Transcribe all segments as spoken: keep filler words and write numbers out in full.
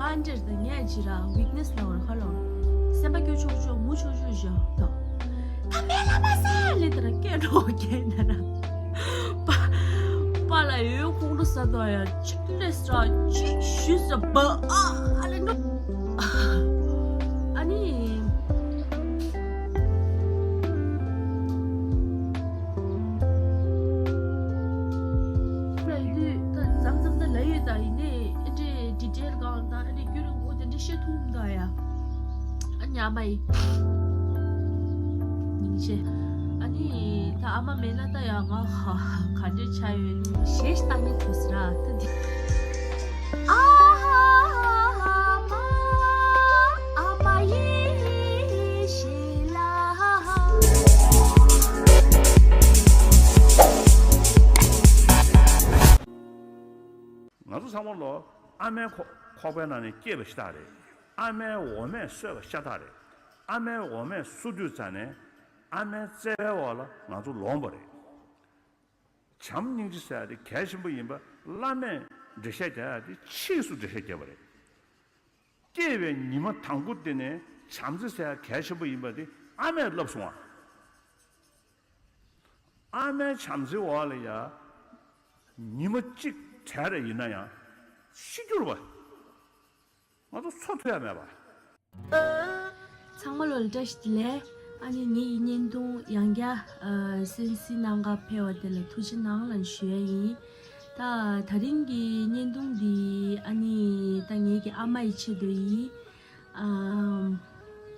ཨ་འདྲེར་ད་ངས་ཅི་ར་ཝིག་ནེ་སི་ལ་བར་ཁ་ལོ། སེམས་པ་སྐྱོ་ཆོག་ཆོག་ངུ་ཆོག་ཆོག་བཞག་ད། ད་མེ་ལ་མ་ཟ་ལེ་ད་ར་སྐད་འགྲོ་སྐད་ན་ར། པ་པ་ལ་ཡོད་ཁོང་ཁྲོ་ཟ་དོ་ཡ་གཅིག་ལས་ར་གཅིག་ཞུས་ཟ་བ་ཨ་ཨ་ལེ་འགྲོ། ཨ་ནི། ལ་ཡོད་དུས་ད་མཚམས་མཚམས་ད་ལ་ཡོད་ད་ཡིན་ནའི་ཨེ་འདྲའི་ཌི་ཊེལ་གང་ད་ཨེ་འདྲའི་རྒྱུན་རིང་པོ་དེ་འདྲ་བཤད་ཐུབ་མི་འདུག་ཡ། ཨ་ནི་ཨ་མ་ཡིན། སྙིང་རྗེ། ཨ་ནི་ད་ཨ་མ་མེད་ན་ད་ཡ་ང་ཧ་ག་འདྲའི་ཆ་ཡོད་ཞེས་ལྟ་ཉེ་ཐུག་སི་ར་ད་དེ། ཨ་ཧ་ཧ་ཧ་མ་ཨ་མ་ཡིན་ཞེས་ལ། ང་ཚོ་ཚང་མ་ལོ་ཨ་མའི་ཁོག་ཁོག་པའི་ནང་ནས་སྐྱེས་པ་ཤ་སྟག་རེད། ཨ་མའི་འོ་མས་གསོས་པ་ཤ་སྟག་རེད། ཨ་མའི་འོ་མས་གསོ་དུས་ཙ་ནས་ཨ་མའི་བརྩེ་བའི་འོག་ལ་ང་ཚོ་ལོངས་པ་རེད། བྱམས་སྙིང་རྗེ་ཟེར་ཡ་དེ་གལ་ཆེན་པོ་ཡིན་པ་བླ་མས་འགྲེལ་བཤད་རྒྱག་ཡ་དེ་ཕྱིས་སུ་འགྲེལ་བཤད་བརྒྱབ་པ་རེད། སྐྱེས་པའི་ཉི་མ་དང་པོ་དེ་ནས་བྱམས་བརྩེ་ཟེར་ཡ་གལ་ཆེན་པོ་ཡིན་པ་དེ་ཨ་མས་བསླབས་སོང་བ། ཨ་མའི་བྱམས་བརྩེའི་འོག་ལ་ཡ། ཉི་མ་གཅིག་བྲལ་རེ་ཡིན་ན་ཡང་ཤི་རྒྱུ་རེད་པ། ང་ཚོ་འཚོ་ཐུབ་ཡ་མེད་པ། ཚང་མ་ལོ་ལ་བཀྲ་ཤིས་བདེ་ལེགས། ཨ་ནི་ངེད་ཀྱི་བརྙན་ཐུང་ཡང་བསྐྱར་ཨ་གསན་གཟིགས་གནང་ག་ཕེབས་པ་དེ་ལ་ཐུགས་རྗེ་གནང་ལབ་ཞུ་ཡ་ཡིན། ད་ད་རིང་གི་བརྙན་ཐུང་འདི་ཨ་ནི་ད་ངེད་ཀྱི་ཨ་མ་ཡི་ཆེད་དུ་ཡིན། ཨམ།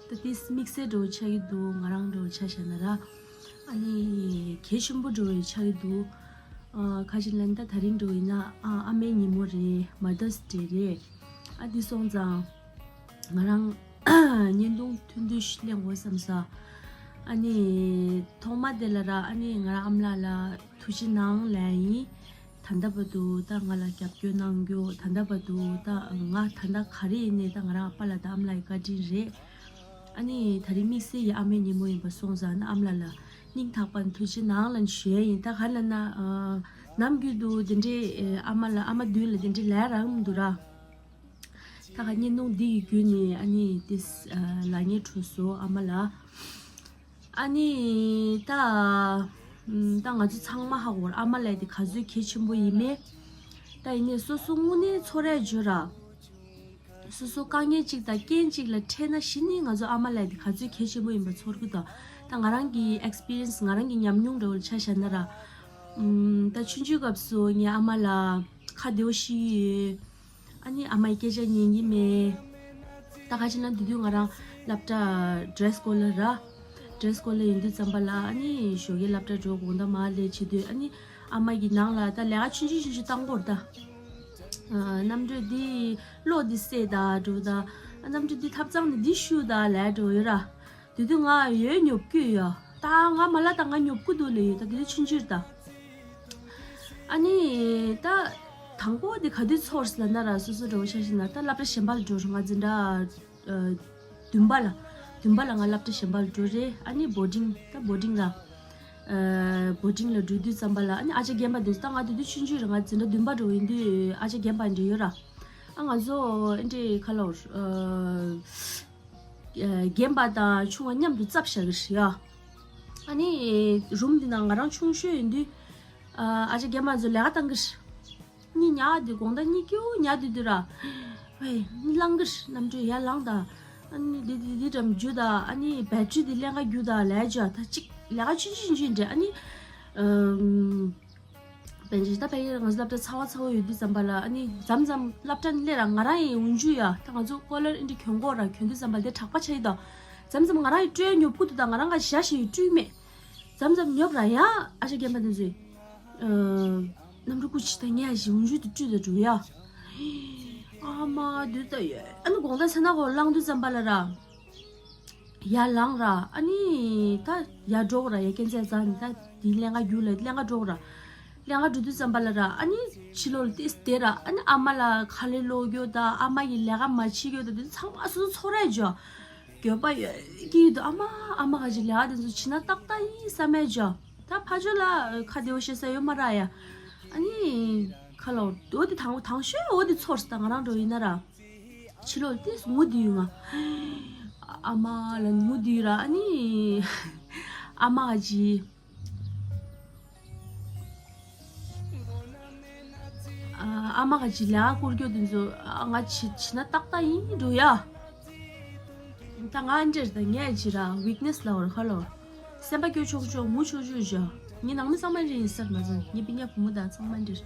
ད་དེ་དམིགས་བསལ་འདྲ་བོ་ཆགས་ཀྱི་འདུག་ང་རང་འདྲ་བོ་ཆ་བཞག་ན་ར། ཨ་ནི་གལ་ཆེན་པོ་འདྲ་བོ་ཆགས་ཀྱི་འདུག་ཨ་ཁ་ཅིག་ལ་ད་ད་རིང་འདྲ་བོ་ཡིན་ན་ཨ་ཨ་མའི་ཉིན་མོ་རེད། མ་དར་སི་ཌེ་རེད། ཨ་འདི་སོང་ཙང་ང་རང་བརྙན་ཐུང་ཐུང་ཐུང་ཞིག་ལེན་དགོས་བསམ་ས། ཨ་ནི་ཐོག་མ་དེ་ལ་ར་ཨ་ནི་ང་རང་ཨ་མ་ལགས་ལ་ཐུགས་རྗེ་གནང་ལབ་ཡིན། ད་ལྟ་བར་དུ་ད་ང་ལ་རྒྱབ་སྐྱོར་གནང་རྒྱུ། ད་ལྟ་བར་དུ་ད་ང་ད་ལྟ་ག་རེ་ཡིན་ནའི་ད་ང་རང་ཨ་ཕ་ལགས་དང་ཨ་མ་ལགས་ཀྱི་བཀའ་དྲིན་རེད། ཨ་ནི་ད་རིང་དམིགས་བསལ་གྱི་ཨ་མའི་ཉིན་མོ་ཡིན་པ་སོང་ཙང་ཨ་མ་ལགས་ལ་སྙིང་ཐག་པ་ནས་ཐུགས་རྗེ་གནང་ལབ་ཞུ་ཡ་ཡིན། ད་ག་རེ་ལབ་ན་ཨ་ནམ་རྒྱུན་དུ་དེ་འདྲའི་ཨ་མ་ལགས་ཨ་མ་མདུན་ལ་དེ་འདྲའི་ལས་རག་གི་མི་འདུག་ར། ད་ག་བརྙན་ཐུང་འདི་ཡི་བརྒྱུད་ནས་ཨ་ནི་དེ་ལབ་སྙིང་བྲོ་སོང་ཨ་མ་ལགས། ཨ་ནི་ད་ཨམ་ད་ང་ཚོ་ཚང་མ་ཧ་གོ་ར། ཨ་མ་ལགས་དེ་ག་ཚོད་གལ་ཆེན་པོ་ཡིན་མེད། ད་ཡིན་ནའི་སོ་སོ་དངོས་གནས་ཚོར་ཡ་ཡོད་ར། སོ་སོ་དཀའ་ངལ་གཅིག་དང་རྐྱེན་གཅིག་ལ་འཕྲད་ན་གཞི་ནས་ང་ཚོ་ཨ་མ་ལགས་དེ་ག་ཚོད་གལ་ཆེན་པོ་ཡིན་པ་ཚོར་གི་འདུག་ད་ང་རང་གི་ཨེག་སི་པི་རི་ཡན་སི་ང་རང་གི་ཉམས་མྱོང་འདྲ་བོ་ཆ་བཞག་ན་ར། ཨམ་ད་ཆུང་ཆུང་སྐབས་སུ་ངའི་ཨ་མ་ལགས་ཁ་བདེ་བོ་ཞིག་ཡོད། ཨ་ནི་ཨ་མའི་སྐད་ཆ་ཉན་གྱི་མེད། ད་ག་ཅི་ན་དེ་དུས་ང་རང་སློབ་གྲྭ་འབྲས་སྐོར་ལ་ར། འབྲས་སྐོར་ལ་ཡིན་དུས་ཙམ་པ་ལ་ཨ་ནི་ཞོགས་ཀས་སློབ་གྲྭ་འགྲོ་དགོང་དག་མར་སླེབས་བྱེད་དུས་ཨ་ནི་ཨ་མ་གི་ནང་ལ་ད་ལས་ཀ་ཆུང་ཆུང་ཆུང་ཆུང་བཏང་གི་ཡོད་རེད་ད། ཨ་གནམ་གྲུ་འདི་གློག་འདི་བསད་ད་འགྲོ་ད། ཨ་གནམ་གྲུ་འདི་ཐབ་ཚང་ནས་འདི་གཞུས་ད་ལབ་འགྲོ་ཡོད་ར། དེ་དུས་ང་ཡོད་ཉོབ་ཀྱི་ཡོད། ད་ང་མ་ལ་ད་ང་ཉོབ་ཀྱི་འདུག་ལབ་ཡོད་ད། དེ་དུས་ཆུང་ཆུང་རེད་ད། ཨ་ནི་ད་དང་པོ་དེ་ག་དུས་ཚོར་ལབ་ན་ར་སོ་སོ་འདྲ་བོ་ཆ་བཞག་ན་ད་སློབ་གྲྭ་གཞན་པ་ལ་འགྲོ་རུང་ང་འཛིན་གྲྭ་ཨ་བདུན་པ་ལ་བདུན་པ་ལ་ང་སློབ་གྲྭ་གཞན་པ་ལ་འགྲོ་རེད། ཨ་ནི་བོར་ཌིང་ད་བོར་ཌིང་ལ་ཨ་བོར་ཌིང་ལ་འགྲོ་དུས་ཙམ་པ་ལ་ཨ་ནི་ཨ་ཅག་རྒན་པ་དེ་ཚོ་ད་ང་དེ་དུས་ཆུང་ཆུང་རེད། ང་འཛིན་གྲྭ་བདུན་པ་འགྲོ་ཡིན་དུས་ཨ་ཅག་རྒན་པ་འདྲ་ཡོད་ར། ཨ་ང་ཚོ་ཨེ་འདྲའི་ཁ་ལོར་ཨ། རྒན་པ་དང་ཆུང་བ་མཉམ་དུ་རྩབ་བཞག་གི་རེད་ཡ། ཨ་ནི་རུམ་འདི་ནང་ང་རང་ཆུང་ཤོས་ཡིན་དུས་ཨ་ཅག་རྒན་པ་ཚོ་ལས་ཀ་བཏང་གི་རེད། གཉིད་ཉལ་དུས་དགོང་དག་གཉིད་སྐྱིད་པོ་ཉལ་དུས་དུས་ར། ཝེ་གཉིད་ལངས་གི་རེད། གནམ་གྲུ་ཡར་ལངས་དང་། ཨ་ནི་འདི་འདི་འདི་འགྲམ་རྒྱུག་དང་། ཨ་ནི་བེ་ཊི་རི་འདི་ཀླན་ཀ་རྒྱུག་དང་ལས་བྱ་ད་ཅིག་ལས་ཀ་ཆུང་ཆུང་ཆུང་ཆུང་འདྲ། ཨ་ནི་ཨམ། བན་ཅིག་ད་ཕ་གི་ང་ཚོ་སློབ་གྲྭ་ཚ་བ་ཚ་བོ་ཡོད་དུས་ཙམ་པ་ལ་ཨ་ནི་མཚམས་མཚམས་སློབ་གྲྭ་ནས་སླེབས་ར་ང་རང་ཡི་འོག་འཇུག་ཡ། ད་ང་ཚོ་ཀོ་ལར་ཨེ་འདྲ་གྱོན་གོ་ར། གྱོན་དུས་ཙམ་པ་ལ་དེ་གྲགས་པ་ཆགས་ཡི་ད། མཚམས་མཚམས་ང་རང་ཡི་སྤྲོད་ཉོབ་ཀྱི་འདུག་ད་ང་རང་ག་ཞྭ་ཞིག་སྤྲུལ་མེད། མཚམས་མཚམས་ཉོབ་ར་ཡ། ཨ་ཅག་རྒན་པ་དེ་ཚོས་ཨ་གནམ་གྲུ་སྐུ་མཁྱེན་ད་ངས་ཞིག་འོག་འཇུག་ཏུ་སྤྲུལ་ད་འགྲོ་ཡ། ཨ་མ་དུས་ད་ཡོད། ཨ་ནི་དགོང་དག་ཚེ་ན་གོ་ལངས་དུས་ཙམ་པ་ལ་ར། ཡར་ལངས་ར། ཨ་ནི་ད་ཡར་འགྲོ་གི་ར། ཡ་སྐས་འཛེག་རྩ་ནི་ད་དེའི་ཀླན་ཀ་རྒྱུག་ལ་ཀླན་ཀ་འགྲོ་གི་ར། ཀླན་ཀ་འགྲོ་དུས་ཙམ་པ་ལ་ར། ཨ་ནི་ཕྱི་ལོགས་ལ་ཏིས་བསྡད་ར། ཨ་ནི་ཨ་མ་ལ་ཁ་ལས་ལོག་རྒྱུ་ད་ཨ་མ་ཡི་ལས་ཀ་མ་བྱེད་རྒྱུ་ད་དེ་ཚང་མ་སོ་སོ་ཚོར་ར་འཇོ། འགྱོད་པ་ཡོད་ཀྱི་ཡོད་དུ། ཨ་མ་ཨ་མ་ག་ཅིག་ལས་ཀ་དེ་ཚོ་བྱེད་ན་ཏག་ཏག་ཡིན་བསམ་མེད་འཇོ། ད་ཕ་ཇོ་ལ་ཁ་བདེ་བོ་བཤད་ས་ཡོད་མ་ར་ཡ། ཨ་ནི་ཁ་ལོ་འོ་དེ་དང་དང་ཤོས་འོ་དེ་ཚོར་ད་ང་རང་འགྲོ་ཡིན་ན་ར། ཕྱི་ལོགས་ཏོག་ཙམ་ངུ་བསྡད་ཡོད་ང་། ཨ་མ་ལ་ངུ་བསྡད་ཡོད་ར། ཨ་ནི་ཨ་མ་གཅིག་ཨ་མ་གཅིག་ལས་ཀ་སྐོར་སྐྱོད་དེ་ཚོ་ང་བྱེད་བྱེད་ན་ཏག་ཏག་ཡིན་འགྲོ་ཡ། ད་ང་འདྲེར་ད་ངས་ཅི་ར་ཝིག་ནེ་སི་ལ་བར་ཁ་ལོ། སེམས་པ་སྐྱོ་ཆོག་ཆོག་ངུ་ཆོག་ཆོག་བཞག་ངའི་ནང་མི་ཚང་མ་འདྲེ་ཡིན་ས་མ་ཚང་ངའི་སྤུན་ཀྱག་བུ་མོ་དང་ཚང་མ་འདྲེར།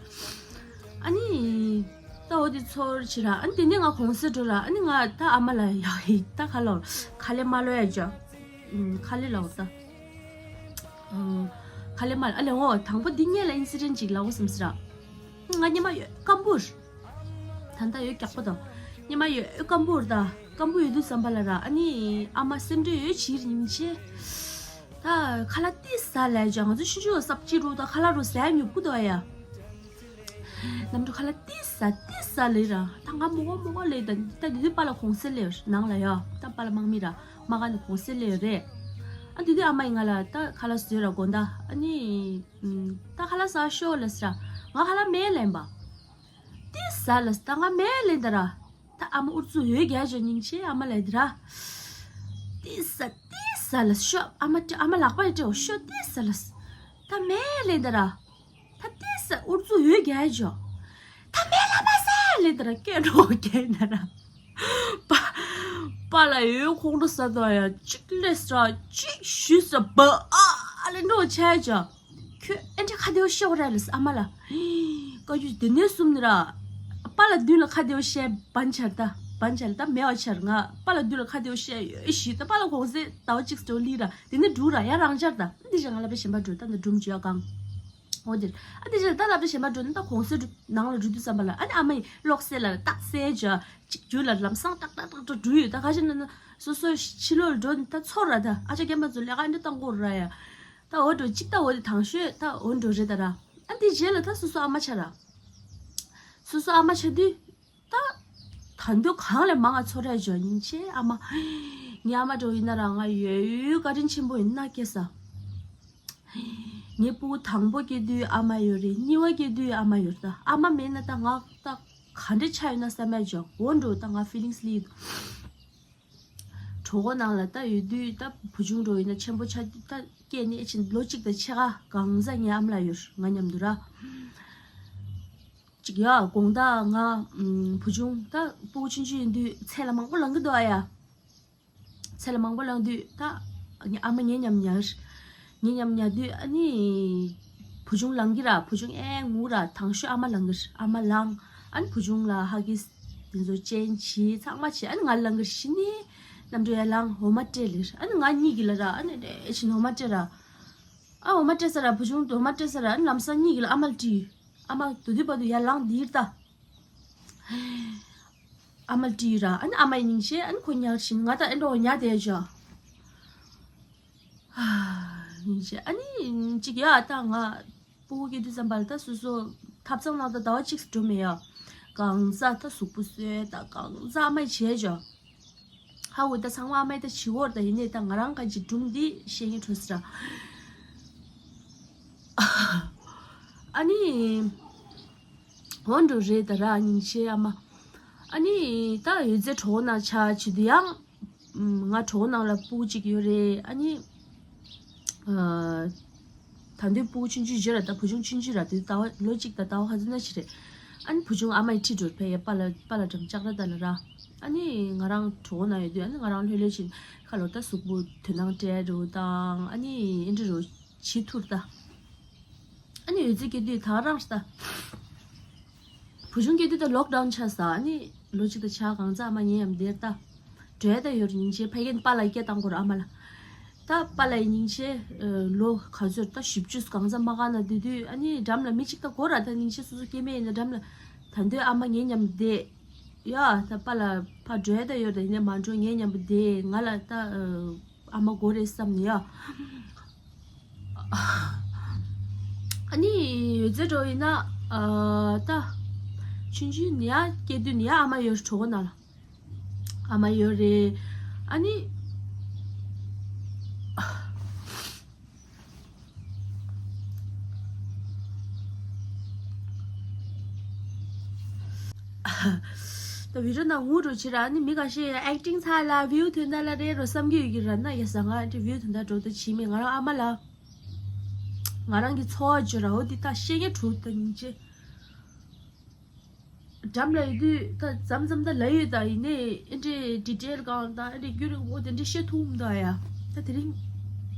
ཨ་ནི། ད་འོ་དེ་ཚོར་ཅི་ར། ཨ་ནི་དེ་ནས་ང་གུང་སེང་འགྲོ་ར། ཨ་ནི་ང་ད་ཨ་མ་ལ་ཡ་ཡི་ད་ཁ་ལོ། ཁ་ལེ་མ་ལོ་ཡ་ཅོ། ཁ་ལེ་ལ་འོ་ད། ཁ་ལེ་མ་ལ་ཨ་ལེ་འོ་དང་པོ་འདི་ངས་ལ་ཨིན་སི་ཌེན་ཅིག་ལ་འོ་སམ་སི་ར། ང་ཉི་མ་ཡོད་སྐམ་པོར། ད་ལྟ་ཡོད་སྐྱག་པོ་དང་། ཉི་མ་ཡོད་སྐམ་པོར་ད། སྐམ་པོ་ཡོད་དུས་ཙམ་པ་ལ་ར། ཨ་ནི་ཨ་མ་སེམས་ཁྲལ་ཡོད་ཕྱིར་ཉིན་ཆེ། ད་ཁ་ལག་ཏི་ས་ལས་ཀྱང་ང་ཚོ་ཤི་ཤོ་སབ་ཅི་རུ་ད་ཁ་ལག་རུ་ཟས་ཉོ་ཕུ་དོ་ཡ། ནམ་གྲུ་ཁ་ལག་ཏི་ས་ཏི་ས་ལས་ར། ད་ང་མོ་གོ་མོ་གོ་ལས་ད་ད་དེ་དུས་པཱ་ལགས་གུང་སེང་ལས་ནང་ལ་ཡ། ད་པཱ་ལགས་དམག་མི་ར་དམག་སྒར་ནས་གུང་སེང་ལས་རེད། ཨ་དེ་དུས་ཨ་མ་ཡིས་ང་ལ་ད་ཁ་ལག་བཟོས་ར་དགོང་ད། ཨ་ནི་ད་ཁ་ལག་ཟ་ཤོག་ལ་ཟ། ང་ཁ་ལག་མེད་ལན་པ། ཏི་ས་ལ་ཟ། ད་ང་མེད་ལན་ད་ར། ད་ཨ་མ་ཨུར་ཚུ་འོད་རྒྱག་ཅོ་ཉིན་ཆེ་ཨ་མ་ལ་དེ་ར། ཏི་ས་ཏི་ས་ལ་ཤོ། ཨ་མ་ཏི་ཨ་མ་ལག་པ་ཡི་ཏི་ཤོ་ཏི་ས་ལ་ཟ། ད་མེད་ལེ་ད་ར། ད་ཏི་ས་ཨུར་ཚུ་འོད་རྒྱག་ཅོ། ད་མེད་ལ་མ་ཟ་ལེ་ད་ར་སྐད་འགྲོ་སྐད་ན་ར། པ་པཱ་ལགས་འོད་ཁོང་ཁྲོ་ཟ་དོ་ཡ། གཅིག་ལེ་ཟ་གཅིག་ཞུ་ཟ་བ་ཨ་ལེ་འགྲོ་ཆ་ཅོ། ཁྱོད་ཨེ་འདྲ་ཁ་བདེ་བོ་བཤད་པ་ར་ལ་ཟ་ཨ་མ་ལ། བཀའ་བརྒྱུད་དེ་ནས་གསུམ་ནི་ར། པཱ་ལགས་མདུན་ལ་ཁ་བདེ་བོ་བཤད་བན་ཆར་ད། བན་ཆར་ད་མེད་བ་ཆར་ང་པཱ་ལགས་མདུན་ལ་ཁ་བདེ་བོ་བཤད་ཡོད་ཞུས་ད། པཱ་ལགས་གུང་སེང་ཟླ་བ་གཅིག་སྤྲོ་ལི་ར་དེ་ནས་འགྲུ་ར་ཡ་རང་ཆར་ད། འདི་ར་ང་ལ་པའི་ཞེན་པ་འགྲོ་ད་ནི་སྒྲུང་བརྗོད་ཡ་གང་། འོ་དེར་ཨ་དེ་ར་ད་ལ་པའི་ཞེན་པ་འགྲོ་ནི་ད་གུང་སེང་ནང་ལ་འགྲུ་དུས་ཙམ་པ་ལ་ཨ་ནི་ཨ་མ་ཡི་གློག་སེ་ལ་ཏག་སེ་ཇ་ཅིག་རྒྱུ་ལ་ལམ་སང་ཏག་ཏག་ཏག་ཏག་འགྲུ་ཡོད་ད། ག་ཞིག་ན་ན་སོ་སོ་ཕྱི་ལོགས་འགྲོ་ནི་ད་ཚོར་ར་ད། ཨ་ཅག་རྒན་པ་ཚོ་ལས་ཀ་འདི་བཏང་གོ་ར་ཡ། ད་འོ་འགྲོ་གཅིག་ད་འོ་དེ་དང་ཤོས་ད་འོ་འགྲོ་རེད་ད་ར། ཨ་འདི་རྗེས་ལ་ད་སོ་སོ་ཨ་མ་ཆགས་ར། སོ་སོ་ཨ་མ་ཆགས་དུས་ད་ད་འདོད་གང་ལས་མང་ང་ཚོར་ར་ཇོ་ཉིན་ཆེ་ཨ་མ། ངའི་ཨ་མ་འགྲོ་ཡིན་ན་ར་ང་ཡོད་ཡོད་བཀའ་དྲིན་ཆེན་པོ་ཡིན་ན་སྐྱེ་ས། ངའི་སྤུ་གུ་དང་པོ་སྐྱེ་དུས་ཨ་མ་ཡོད་རེད། གཉིས་པ་སྐྱེ་དུས་ཨ་མ་ཡོད་རེད་ད། ཨ་མ་མེད་ན་ད་ང་ད་ག་འདྲ་ཆགས་ཡོད་ན་བསམ་ཡ་ཇོ་འོ་འགྲོ་ད་ང་ཕི་ལིང་སི་ལི། གྲོད་ཁོག་ནང་ལ་ད་ཡོད་དུས་ད་བུ་ཆུང་འགྲོ་ཡིན་ན་ཆེན་པོ་ཆགས་དུས་ད་སྐྱེས་ནས་ཕྱིན་ལོ་གཅིག་དང་ཕྱེད་ཀ་གང་ཟག་ངའི་ཨ་མ་ལ་ཡོད་ང་མཉམ་དུ་ར། གཅིག་ཡ་དགོང་དག་ང་ཨམ་བུ་ཆུང་ད་སྤུ་གུ་ཆུང་ཆུང་ཡིན་དུས་ཚལ་ལ་མང་པོ་ལངས་ཀྱི་འདུག་ཨ་ཡ། ཚལ་ལ་མང་པོ་ལངས་དུས་ད་ངའི་ཨ་མ་ངའི་མཉམ་ཉལ། ངའི་མཉམ་ཉལ་དུས་ཨ་ནི་བུ་ཆུང་ལངས་ཀྱི་ར། བུ་ཆུང་ཨེ་ངུ་ར། དང་ཤོས་ཨ་མ་ལངས་ཀྱི་ར། ཨ་མ་ལངས། ཨ་ནི་བུ་ཆུང་ལ་ཧ་གིས་དེ་ཚོ་ཅན་བྱས་ཚང་མ་བྱས་ཨ་ནི་ང་ལངས་ཀྱི་ར། གཞི་ནས་གནམ་གྲུ་ཡར་ལངས་འོ་མ་སྤྲད་ལེ་ར། ཨ་ནི་ང་གཉིད་ཀྱི་ལ་ར། ཨ་ནི་རེ་བཞིན་འོ་མ་སྤྲད་ར། ཨ་འོ་མ་སྤྲད་ས་ར་བུ་ཆུང་འོ་མ་སྤྲད་ས་ར། ཨ་ནི་ལམ་སང་གཉིད་ཀྱི་ལ་ཨ་མ་ལ་དྲིས། ཨ་མ་དུ་དུས་བར་དུ་ཡར་ལངས་འདིར་ལྟ། ཨ་མ་ལ་དྲིས་ར། ཨ་ནི་ཨ་མ་ཡི་སྙིང་རྗེ། ཨ་ནི་ཁོ་ཉལ་བཞིན་ང་ད་ཨེ་འགྲོ་ཉལ་བསྡད་བཞག་སྙིང་རྗེ། ཨ་ནི་གཅིག་ཡ་ད་ང་སྤུ་གུ་སྐྱེ་དུས་ཙམ་པ་ལ་ད་སོ་སོ་ཐབ་ཚང་ནང་ད་ཟླ་བ་གཅིག་འགྲོ་མེད་ཡ། གང་ཟག་ད་གཟུགས་པོ་གསོས་ད་གང་ཟག་ཨ་མ་ཡི་བྱས་བཞག་ཧ་འུ་ད་ཚང་མ་ཨ་མ་ཡི་ད་བྱི་བོར་ད་ཡིན་ནས་ད་ང་རང་ག་ཅིག་སྒྲུང་འདི་བཤད་ངེས་འཕྲོ་སི་ར། ཨ་ནི། འོ་འགྲོ་རེད་ད་ར་སྙིང་རྗེ་ཨ་མ། ཨ་ནི་ད་ཡོད་ཚད་གྲོགས་ནང་ཆ་བྱེད་དུས་ཡང་། ང་གྲོགས་ནང་ལ་སྤུ་གཅིག་ཡོད་རེད། ཨ་ནི། ད་དུང་སྤུ་གུ་ཆུང་ཆུང་ཡོད་ར། ད་བུ་ཆུང་ཆུང་ཆུང་ར་དུས་ཟླ་བ་ལོ་གཅིག་དང་ཟླ་བ་ཁ་ཚོད་ན་ཞིག་རེད། ཨ་ནི་བུ་ཆུང་ཨ་མ་ཡི་ཁྲིད་འགྲོ་ཕེ་ཡ་པཱ་ལགས་པཱ་ལགས་འགྲམ་ལྕགས་ར་ད་ལ་ར། ཨ་ནི་ང་རང་གྲོགས་ནང་ཡོད་དུས་ཨ་ནི་ང་རང་ལྷོད་ལྷོད་བྱེད་ཁ་ལོ་ད་གཟུགས་པོ་དོན་དང་སྤྲད་འགྲོ་དང་ཨ་ནི་ཨེ་འདྲ་རོ་བྱེད་ཐུར་ད། ཨ་ནི་ཡོད་ཚད་སྐྱེ་དུས་ད་རང་ཤི་ད། བུ་ཆུང་སྐྱེ་དུས་ད་ལོག་ཌའུན་ཆགས་ས། ཨ་ནི་ལོ་གཅིག་ད་ཆ་གང་ཚ་ཨ་མ་ཉལ་ཡམ་དེར་ད། འགྲོས་ད་ཡོད་རེད་སྙིང་རྗེ། ཕ་གིན་པཱ་ལགས་སྐད་བཏང་གོ་ར་ཨ་མ་ལ། ད་པཱ་ལགས་ཡི་སྙིང་རྗེ། ལོ་ག་ཚོད་ད་བཞི་བཅུ་གང་ཚ་མ་གང་ན་དེ་དུས་ཨ་ནི་འགྲམ་ལ་མི་གཅིག་ད་གོ་ར་ད་སྙིང་རྗེ་སོ་སོ་སྐྱེ་དམན་ཡིན་ན་འགྲམ་ལ། ད་འདོད་ཨ་མ་ཉལ་ཡམ་དེ། ཡ་ད་པཱ་ལགས་ཕ་འགྲོས་ད་ཡོད་རེད་ཡིན་ན་མ་འགྲོ་ཉལ་ཡམ་དེ་ང་ལ་ད། ཨ་མ་དགོས་རེད་བསམ་ནས་ཡ། ཨ་ནི་ཡོད་ཚད་འགྲོ་ཡིན་ན་ཨ་ད་ཆུང་ཆུང་ནས་ཡ་སྐྱེ་དུས་ནས་ཡ་ཨ་མ་ཡོད་གྲོགས་པོ་ནང་ལ་ཨ་མ་ཡོད་རེད། ཨ་ནི་ད་ བི་ཌི་ཡོ་ནང་ངུ་འགྲོ་ཕྱིར་ར་ནི་མི་ཁ་ཤས་ཡ་ཨེག་ཊིང་ཚར་ལ་བིའུ་ཐོན་ད་ལ་རེད་རོ་བསམ་གྱི་ཡོད་ཀྱི་ར་ན་ཡ་ཟ་ང་ཨེག་ཊིང་བིའུ་ཐོན་ད་འགྲོ་ད་བྱིས་མེད། ང་རང་ཨ་མ་ལ་ང་རང་གི་འཚོ་བ་བརྗོད་ར་འོ་འདི་ད་བཤད་ཉན་དྲུག་ད་སྙིང་རྗེ། འགྲམ་ལ་ཡོད་དུས་ད་མཚམས་མཚམས་ད་ལ་ཡོད་ད་ཡིན་ནའི་ཨེ་འདྲའི་ཌི་ཊེལ་གང་ད་ཨེ་འདྲའི་རྒྱུ་རིག་འོ་དེ་འདྲའི་བཤད་ཐུབ་མི་འདུག་ཡ། ད་དེ་རིང་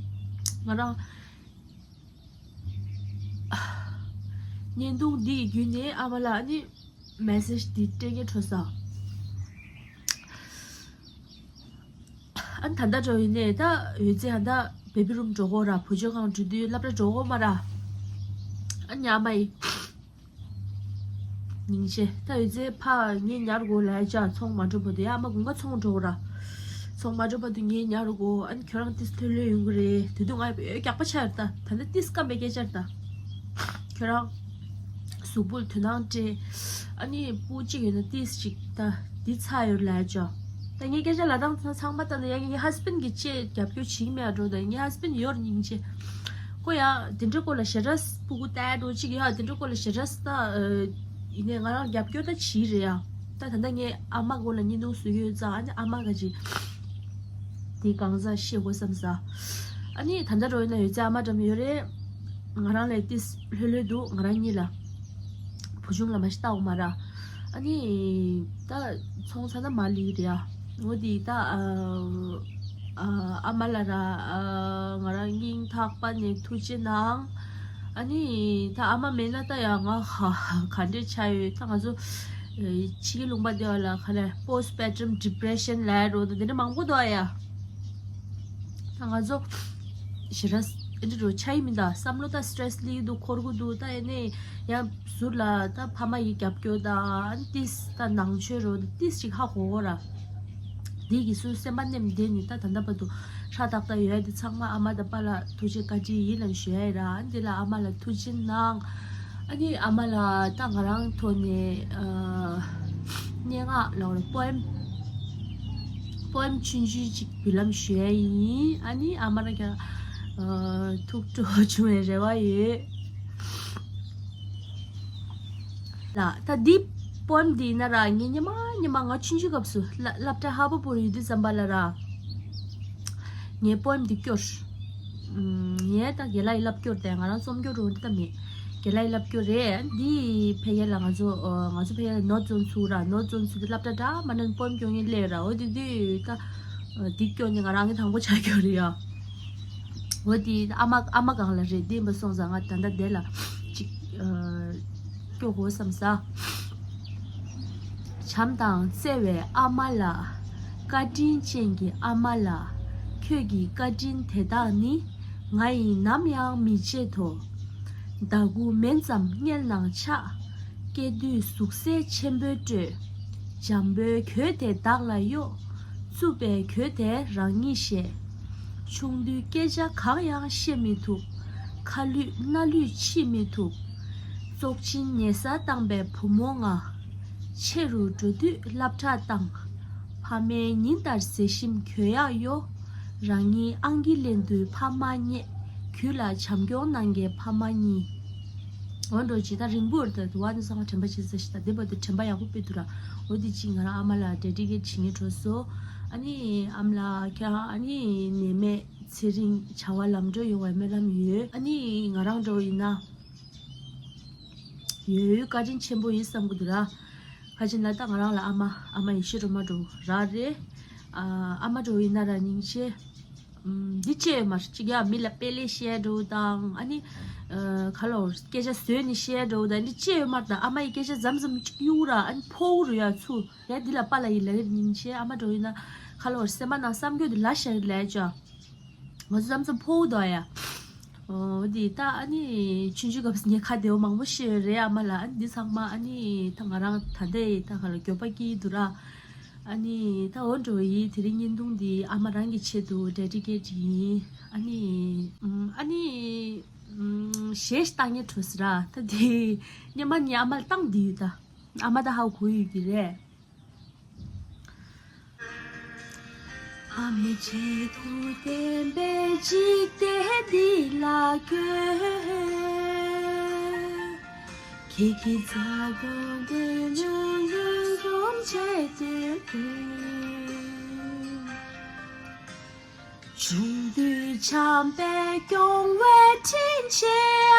ང་རང་བརྙན་ཐུང་འདི་ཡི་བརྒྱུད་ནས་ཨ་མ་ལགས་ནི་མེ་སེ་ཇི་འདི་སྤྲད་ཉན་འགྲོ་ས། ཨ་ནི་ད་ལྟ་འགྲོ་ཡིན་ནས་ད་ཡོད་ཚེ་ཨ་ད་བེ་བི་རུམ་འགྲོ་གོ་ར་བུ་བཅོལ་ཁང་འགྲོ་དུས་སློབ་གྲྭ་འགྲོ་གོ་མ་ར། ཨ་ཉ་མ་ཡི་སྙིང་རྗེ། ད་ཡོད་ཚེ་ཕ་ངས་ཉར་གོ་ལ་ཡ་ཅག་ཚོང་མ་འགྲོ་བར་དུ་ཡ་ཨ་མ་དགུན་ཁ་ཚོང་འགྲོ་གོ་ར། ཚོང་མ་འགྲོ་བར་དུ་ངས་ཉར་གོ། ཨ་ནི་ཁྱོད་རང་ཏིས་ལྷོད་ལྷོད་ཡོང་གི་རེད། དེ་དུས་ང་ཡོད་རྒྱག་པ་ཆགས་ཡོད་ད། ད་ལྟ་ཏིས་སྐམ་པའི་སྐད་ཆ་རེད་ད། ཁྱོད་རང་གཟུགས་པོ་དོན་དང་སྤྲད། ཨ་ནི་སྤུ་གཅིག་ཡོད་ན་ཏིས་ཅིག་ད་འདི་ཚ་ཡོད་ལ་ཅོ། ད་ངའི་སྐད་ཆ་ལ་དང་ཚང་མ་ལྟ་ན་ཡ་ངའི་ཧས་བེན་གི་ཅེས་རྒྱབ་སྐྱོར་བྱེད་ཀྱི་མེད་འགྲོ། ད་ངའི་ཧས་བེན་ཡོད་སྙིང་རྗེ། ཁོ་ཡ་དེ་འདྲ་ཁོ་ལ་ཞེ་དྲག་སྤུ་གུ་ལྟ་འགྲོ་ཅིག་ཡ་དེ་འདྲ་ཁོ་ལ་ཞེ་དྲག་ད་ཡིན་ནའི་ང་རང་རྒྱབ་སྐྱོར་ད་བྱེད་རེད་ཡ། ད་ད་ལྟ་ངའི་ཨ་མ་ཁོ་ལ་བརྙན་ཐུང་བཟོ་གི་ཡོད་ཙང་ཨ་ནི་ཨ་མ་ག་ཅིག་དེ་གང་ཟག་ཤེས་དགོས་བསམ་ས། ཨ་ནི་ད་ལྟ་འགྲོ་ཡིན་ན་ཡོད་ཚད་ཨ་མ་འགྲམ་ཡོད་རེད། ང་རང་ལས་ཏིས་ལྷོད་ལྷོད་འདུག་ང་རང་གཉིས་ལ་བུ་ཆུང་ལ་མ་ཤི་ལྟ་འོ་མ་ར། ཨ་ནི་ད་ཚོང་ཚ་ན་མ་ལི་རེད་ཨ། འོ་དི་ད་ཨ་ཨ་མ་ལ་ར་ཨ་ང་རང་སྙིང་ཐག་པ་ནས་ཐུགས་རྗེ་གནང་། ཨ་ནི་ད་ཨ་མ་མེད་ན་ད་ཡ་ང་ག་འདྲས་ཆགས་ཡོད། ད་ང་ཚོ་ཕྱི་གི་ལུང་པ་དེ་བ་ལ་ག་ལས་པོ་སི་ཊི་པེ་ཊམ་ཌི་པི་རེ་ཤན་ལབ་རོ་ད་དེ་འདྲ་མང་པོ་འདུག་ཨ་ཡ། ད་ང་ཚོ་ཞེ་དྲག་ཨེ་འདྲ་རོ་ཆ་ཡི་མི་འདུག་བསམ་བློ་ད་སི་ཊེ་རེ་སི་སླེབས་འདུག་འཁོར་གི་འདུག་ད་ཡ་ནས་ཡང་ཟུར་ལ་ད་ཕ་མ་ཡི་རྒྱབ་སྐྱོར་ད་ཏིས་ད་ནང་ཆོས་རོ་ཏིས་ཅིག་ཧ་གོ་གོ་ར། འདི་གི་སུ་སེམས་པ་ནེམ་བསྡད་ནི་ད་ད་ལྟ་བར་དུ་ཧྲ་ཏག་ཏག་ཡོད་དེ་ཚང་མ་ཨ་མ་དང་པཱ་ལགས་ཐུགས་རྗེ་བཀའ་དྲིན་ཡིན་ལབ་ཞུ་ཡ་ཡི་ར། འདི་ལ་ཨ་མ་ལ་ཐུགས་རྗེ་གནང་། ཨ་ནི་ཨ་མ་ལ་ད་ང་རང་ཐོག་ནས་ཨ་སྙན་ངག་ལབ་ར་པོ་ཨེམ་པོ་ཨེམ་ཆུང་ཆུང་ཅིག་འབུལ་ལམ་ཞུ་ཡ་ཡིན། ཨ་ནི་ཨ་མ་རང་ཀྱང་ཨ་ཐུགས་སྤྲོ་བྱུང་བའི་རེ་བ་ཡོད། ལ་ད་འདི་པོ་ཨེམ་འདི་ཡིན་ན་ར་ངས་སྙན་མ་སྙན་མ་ང་ཆུང་ཆུང་སྐབས་སུ་སླ་སློབ་གྲྭ་ཧ་པ་པོ་ཡོད་དུས་ཙམ་པ་ལ་ར་ངས་པོ་ཨེམ་འདི་སྐྱོར། ངས་ད་རྒན་ལགས་ཡི་སློབ་སྐྱོར་དེ་ང་རང་རྩོམ་སྐྱོར་རུ་འདི་ད་མེད། རྒན་ལགས་ཡི་སློབ་སྐྱོར་རེད། འདི་ཕལ་སྐད་ལ་ང་ཚོ་ང་ཚོ་ཕལ་སྐད་ལ་ནོ་ཛོན་ཚུགས་ར། ནོ་ཛོན་ཚུགས་དུས་སློབ་གྲྭ་འདྲ་མ་འདྲ་པོ་ཨེམ་སྐྱོར་མཁན་སླེབས་ར། འོ་དེ་དུས་ད་འདི་སྐྱོར་ནས་ང་རང་གི་དང་པོ་ཆགས་སྐྱོར་རེད་ཡ། འོ་དེ་ཨ་མ་ཨ་མ་གང་ལ་རེད་འདི་མ་སོང་ཙང་ང་ད་ལྟ་དེ་ལ་ཅིག་སྐྱོར་དགོས་བསམ་ས། བྱམས་དང་བརྩེ་བའི་ཨ་མ་ལགས། བཀའ་དྲིན་ཅན་གྱི་ཨ་མ་ལགས། ཁྱོད་ཀྱི་བཀའ་དྲིན་དེ་དག་ནི་ང་ཡིས་ནམ་ཡང་མི་བརྗེད་དོ། ཟླ་དགུ་མན་ཙམ་སྔོན་ནས་ཆགས། སྐྱེ་དུས་གཟུགས་གསལ་ཆེན་པོའི་སྤྲོས། འཇམ་པོའི་གོས་དེ་བདག་ལ་གཡོགས། རྩུབ་པའི་གོས་དེ་རང་ཉིད་བཞེས། ཆུང་དུས་སྐད་ཆ་གང་ཡང་བཤད་མི་ཐུབ། ཁ་ལུད་སྣ་ལུད་ཕྱིས་མི་ཐུབ། བཙོག་གཅིན་ཉལ་ས་བཏང་པའི་བུ་མོ་ང་། ཆེ་རུ་འགྲོ་དུས་སློབ་གྲྭ་བཏང་། ཕ་མའི་ཉིན་ལྟར་ཟས་ཞིམ་གྱོན་ཡག་གཡོག་རང་ཉིད་ཨང་ཀི་ལེན་དུས་ཕ་མ་རྙེད། གུས་ལ་བྱམས་སྐྱོང་གནང་མཁན་ཕ་མ་གཉིས། འོ་འགྲོ་ཇི་ལྟར་རིང་པོར་ད་དུ་བ་དུ་སང་དྲན་པ་བྱེད་ས་ཞིག་ད་དེ་བར་དུ་དྲན་པ་ཡག་པོ་སྤེལ་འདུག་ར། འོ་དེ་གཅིག་ང་རང་ཨ་མ་ལ་ཌེ་ཌི་ཀེ་ཊི་བྱེད་ངེས་འགྲོ་སོ། ཨ་ནི་ཨ་མ་ལགས་ཁྱེད་རང་ཨ་ནི་ནད་མེད་ཚེ་རིང་བྱ་བ་ལམ་འགྲོ་ཡོང་བའི་སྨོན་ལམ་ཡོད། ཨ་ནི་ང་རང་འགྲོ་ཡིན་ན་ཡོད་ཡོད་བཀའ་དྲིན་ཆེན་པོ་ཡིན་བསམ་གི་འདུག་ར། ཁ་ཅིག་ན་ད་ང་རང་ལ་ཨ་མ་ཨ་མ་ཡི་ཤི་འགྲོ་མ་འགྲོ་ར་རེད། ཨ་ཨ་མ་འགྲོ་ཡིན་ན་ར་སྙིང་རྗེ། འདི་ཅི་ཡོད་མ་རེད། ཅིག་ཡ་མི་ལ་དཔེ་ལས་བཤད་འགྲོ་དང་ཨ་ནི་ཁ་ལོ་སྐད་ཆ་བཟོས་ནས་བཤད་འགྲོ་དང་འདི་ཅི་ཡོད་མ་རེད། ད་ཨ་མ་ཡི་སྐད་ཆ་མཚམས་མཚམས་ཅིག་གཡུག་ར་ཨ་ནི་ཕོག་རུ་ཡ་ཚུ་ཡ་འདི་ལ་པཱ་ལགས་ཡི་ལ་ཡིར་སྙིང་རྗེ། ཨ་མ་འགྲོ་ཡིན་ན་ཁ་ལོ་སེམས་པ་ནང་བསམ་རྒྱུ་འདི་ལ་ཤར་ལས་ཅོ། ང་ཚོ་མཚམས་མཚམས་ཕོག་འདུག་ཡ། འོ་འདི་ད་ཨ་ནི་ཆུང་ཆུང་སྐབས་སུ་ངས་ཁ་བདེ་བོ་མང་པོ་བཤད་ཡོད་རེད་ཨ་མ་ལ། ཨ་ནི་འདི་ཚང་མ་ཨ་ནི་ད་ང་རང་ད་ལྟའི་ད་ག་ལ་འགྱོད་པ་སྐྱེ་འདུག་ར། ཨ་ནི་ད་འོ་འགྲོ་ཡི་དེ་རིང་བརྙན་ཐུང་འདི་ཨ་མ་རང་གི་ཆེད་དུ་ཌེ་ཌི་ཀེ་ཊི་ཡིན། ཨ་ནི་ཨ་ནི་གཞས་ཤིག་བཏང་ངེས་འགྲོ་ཟེར་ར། ད་འདི་སྙེ་མ་ངའི་ཨ་མ་ལ་བཏང་འདི་ཡོད་ད། ཨ་མ་ད་ཧ་གོ་ཡོད་ཀྱི་རེད། ཨ་མའི་ཆེད་དུ་བསྟན་པའི་འཇིག་རྟེན་འདི་ལ་བཀོད། ཁྱེད་ཀྱི་མཛའ་གདོང་དེ་ཉུང་ཉུང་འཛུམ་ ཆེ་དེ་དུས། ཆུང་དུས་བྱམས་པས་སྐྱོང་བའི་དྲིན་ཆེ་ཨ་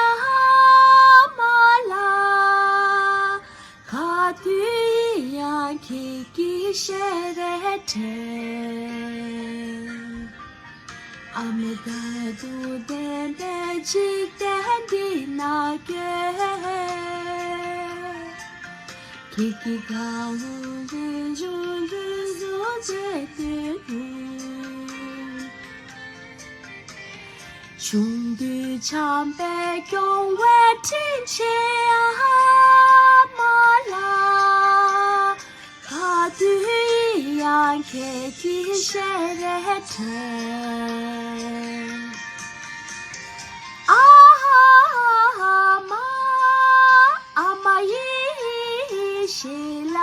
མ་ལགས། ག་དུས་ཡིན་ཡང་ཁྱེད་ཀྱི་ཞལ་རས་དྲན། ཨ་མའི་དགའ་སྡུག་ལྡན་པའི་འཇིག་རྟེན་འདི་ན་སྐྱོད། ཁྱེད་ཀྱི་དགའ་བོ་རིན་འབྱུང་རིན་འབྱུང་བྱེད་དུས། ཆུང་དུས་བྱམས་པས་སྐྱོང་བའི་དྲིན་ཆེ་ཨ་མ་ལགས། ག་དུས་ཡིན་ཡང་ཁྱེད་ཀྱི་ཞལ་རས་དྲན། ཨ་མ། ཨ་མ་ཡི་ཞལ་ལ།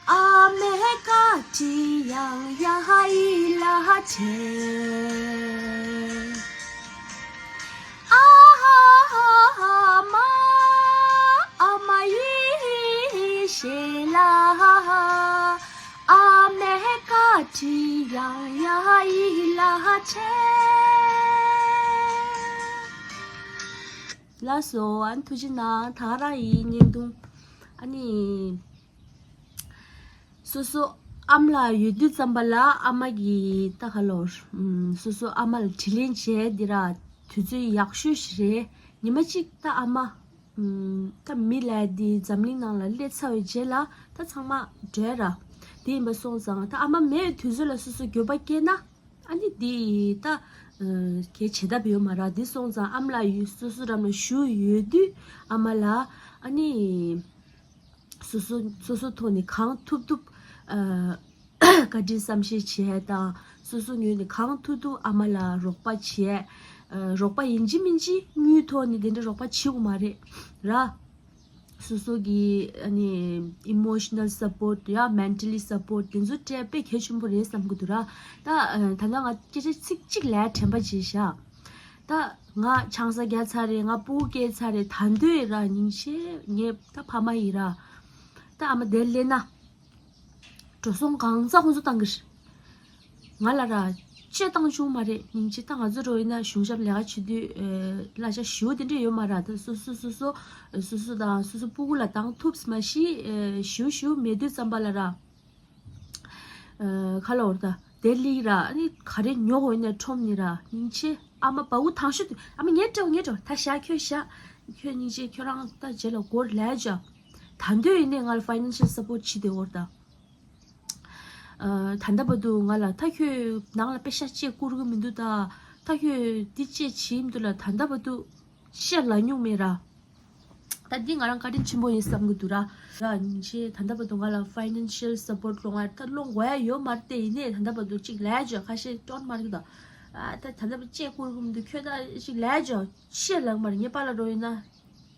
ཨ་མའི་བཀའ་དྲིན་ཡང་ཡང་ཡིད་ལ་དྲན། ཨ་མ། ཨ་མ་ཡི་ཞལ་ལ། ཨ་མའི་བཀའ་དྲིན་ཡང་ཡང་ཡིད་ལ་དྲན། ལགས་སོ། ཨ་ནི་ཐུགས་རྗེ་གནང་། ད་ག་རང་ཡིན་བརྙན་ཐུང་། ཨ་ནི། སོ་སོ་ཨ་མ་ལགས་ཡོད་དུས་ཙམ་པ་ལ་ཨ་མ་གིས་ད་ག་ལོར། ཨམ། སོ་སོ་ཨ་མ་ལ་དྲིན་ལན་འཇལ་འདི་ར་དུས་ཚོད་ཡག་ཤོས་ཤིག་རེད། ཉི་མ་གཅིག་ད་ཨ་མ། ཨམ། ད་མི་ལ་འདི་འཛམ་གླིང་ནང་ལ་སླེབས་ཚར་བའི་རྗེས་ལ་ད་ཚང་མ་བྲལ་ར། དེ་ཡིན་པ་སོང་ཙང་ད་ཨ་མ་མེད་དུས་ཚོད་ལ་སོ་སོ་འགྱོད་པ་སྐྱེས་ན། ཨ་ནི་འདི་ད། ཨ། གལ་བྱེད་ཐབས་ཡོད་མ་རེད། འདི་སོང་ཙང་ཨ་མ་ལགས་ཡུལ་སོ་སོ་རང་ལ་བཞུགས་ཡོད་དུས་ཨ་མ་ལགས་ཨ་ནི། སོ་སོ་སོ་སོ་ཐོག་ནས་གང་ཐུབ་ཐུབ། ཨ། བཀའ་དྲིན་བསམ་ཤེས་བྱས་དང་སོ་སོ་ངོས་ནས་གང་ཐུབ་ཐུབ་ཨ་མ་ལགས་རོགས་པ་བྱས། ཨ། རོགས་པ་ཡིན་གཅིག་མིན་གཅིག་དངུལ་ཐོག་ནས་དེ་འདྲ་རོགས་པ་བྱེད་དགོས་མ་རེད་ར། སོ་སོ་གི་ཨ་ནི་emotional support ཡ་mentally support དེ་ཚོ་སྤྲད་དཔེ་གལ་ཆེན་པོ་རེད་བསམ་གི་འདུག་ར། ད། ཨ། ད་ལྟ་ང་སྐད་ཆ་ཚིག་གཅིག་ལས་དྲན་པ་བརྗེད་ཤག་ད་ང་ཆང་ས་བརྒྱབ་ཚར་རེད། ང་སྤུ་གུ་སྐྱེས་ཚར་རེད། ད་དུང་ར་སྙིང་རྗེ། ངས་ད་ཕ་མ་ཡིན་ར། ད་ཨ་མ་དེར་སླེབས་ན། འགྲོ་སོང་གང་ཚ་ཁོང་ཚོ་བཏང་གི་རེད། ང་ལ་ར་ཅེས་བཏང་བྱུང་མ་རེད། སྙིང་རྗེ། ད་ང་ཚོ་འགྲོ་ཡིན་ན་གཞུང་ཞབས་ལས་ཀ་བྱེད་དུས། ཨ། གླ་ཆ་ཞེ་པོ་དེ་འདྲ་ཡོད་མ་རེད། ད་སོ་སོ་སོ་སོ་སོ་སོ་དང་སོ་སོ་སྤུ་གུ་ལ་བཏང་ཐུབ་མ་ཤེས། ཨ། ཞེ་པོ་ཞེ་པོ་མེད་དུས་ཙམ་པ་ལ་ར། ཨ། ཁ་ལོ་བར་ད་དེ་ལིག་ར་ཨ་ནི་ག་རེ་ཉོ་དགོས་ཡིན་ན་ཁྲོམ་ནས་ར་སྙིང་རྗེ། ཨ་མ་སྤུ་གུ་དང་ཤོས་དེ་ཨ་མ་ངས་སྤྲད། ངས་སྤྲད། ད་བཞག་ཁྱོད་བཞག་ཁྱོད་སྙིང་རྗེ། ཁྱོད་རང་ད་རྗེས་ལ་སྒོར་ལས་བྱ། ད་དུང་ཡིན་ནའི་ང་ལ་financial support བྱེད་དེ་འོར་ད། ཨ། ད་ལྟ་བར་དུ་ང་ལ་ད་ཁྱོད་ནང་ལ་པེ་ཤ་ཅེས་བསྐུར་གི་མི་འདུག་ད། ད་ཁྱོད་འདི་ཅེས་བྱེད་མི་འདུག་ལ། ད་ལྟ་བར་དུ་ཤ་ལ་མྱོང་མེད་ར། ད་འདི་ང་རང་བཀའ་དྲིན་ཆེན་པོ་ཡིན་བསམ་གི་འདུག་ར། ར་སྙིང་རྗེ། ད་ལྟ་བར་དུ་ང་ལ་financial support སློང་བ་ད་སློང་དགོས་ཡ་ཡོད་མ་རེད་དེ། ཡིན་ནའི་ད་ལྟ་བར་དུ་ཅིག་ལས་བྱོས། ཁ་ཤས་སྤྲོད་མ་རེད་ད། ཨ། ད་ད་ལྟ་བར་ཅེས་བསྐུར་གི་མི་འདུག་ཁྱོད་ད་ཅིག་ལས་བྱོས། ཤེས་ལགས་མར་ངའི་པཱ་ལགས་འགྲོ་ཡིན་ན།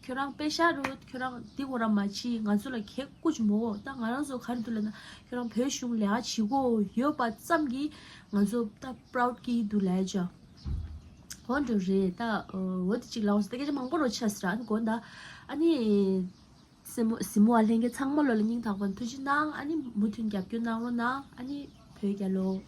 ཁྱོད་རང་པེ་ཤ་རུ་ཁྱོད་རང་འདི་གོ་ར་མ་བྱེད། ང་ཚོ་ལ་གེ་ཀུ་ཅི་མོ། ད་ང་རང་ཚོ་ག་རེ་འདུག་ལབ་ན་ཁྱོད་རང་བོད་གཞུང་ལས་ཀ་བྱེད་གོ་ཡོད་པ་ཙམ་གྱིས་ང་ཚོ་ད་proud གི་འདུག་ལས་བྱ། འོ་འདྲ་རེད་ད། འོ་དེ་ཅིག་ལའོ་ཟེར་ད་སྐད་ཆ་མང་པོ་རོ་ཆགས་ཟེར་ཨ་ནི་དགོངས་དག་ཨ་ནི། གཟིགས་མོ་གཟིགས་མོ་བ་ལྷན་རྒྱས་ཚང་མ་ལོ་ལ་སྙིང་ཐག་པ་ནས་ཐུགས་རྗེ་གནང་། ཨ་ནི་མུ་མཐུད་རྒྱབ་སྐྱོར་གནང་རོགས་གནང་། ཨ་ནི་བོད་རྒྱལ་ལོ།